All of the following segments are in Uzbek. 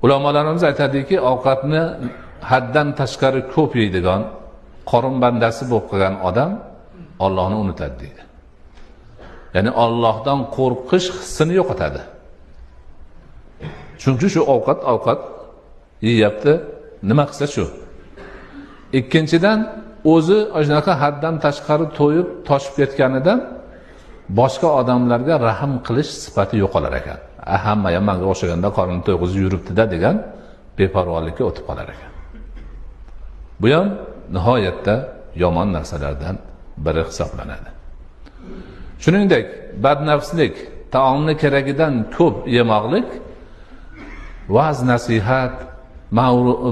Ulamolarimiz aytadiki, ovqatni haddan tashqari ko'p yeydigan, qorin bandasi bo'lib qolgan odam Allohni unutadi deydi. Ya'ni Allohdan qo'rqish hissini yo'qotadi. Chunki shu ovqat yeyapti, nima qilsa shu. Ikkinchidan, o'zi shunaqa haddan tashqari to'yib toshib ketganidan boshqa odamlarga rahm qilish sifati yo'qolar ekan. Hamma ham menga o'xshaganda qornini to'yg'izib yuribdi-da degan beparvolikka o'tib qolar ekan. Bu ham nihoyatda yomon narsalardan biri hisoblanadi. Shuningdek, badnafslik, taomni keragidan ko'p yemoqlik va'z nasihat,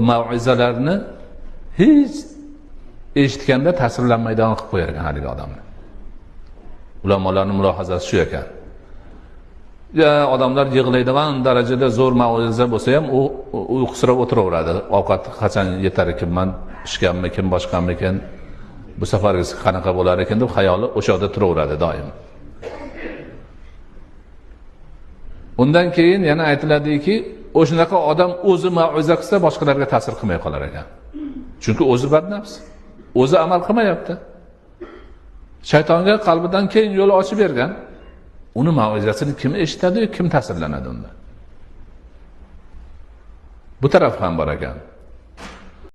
mau'izalarni hech eshitganda ta'sirlanmaydigan qilib qo'yar ekan haligi odamni. Ulamolarning mulohazasi shu ekan. Ya odamlar yig'laydigan darajada zo'r mau'iza bo'lsa ham u uyqusirab o'tiraveradi. Ovqat qachon yetar ekanman, pishganmikin, boshqamikin, bu safargisi qanaqa bo'lar ekan deb xayoli o'sha yerda turaveradi doim. Undan keyin yana aytiladiki, o'shanaqa odam o'zi mau'iza qilsa boshqalarga ta'sir qilmay qolar ekan. Chunki o'zi badnafs, o'zi amal qilmayapti. Shaytonga qalbidan keyin yo'l ochib bergan. Uni mau'izasini kim eshitadi, kim ta'sirlanadi undan? Bu taraf ham bor ekan.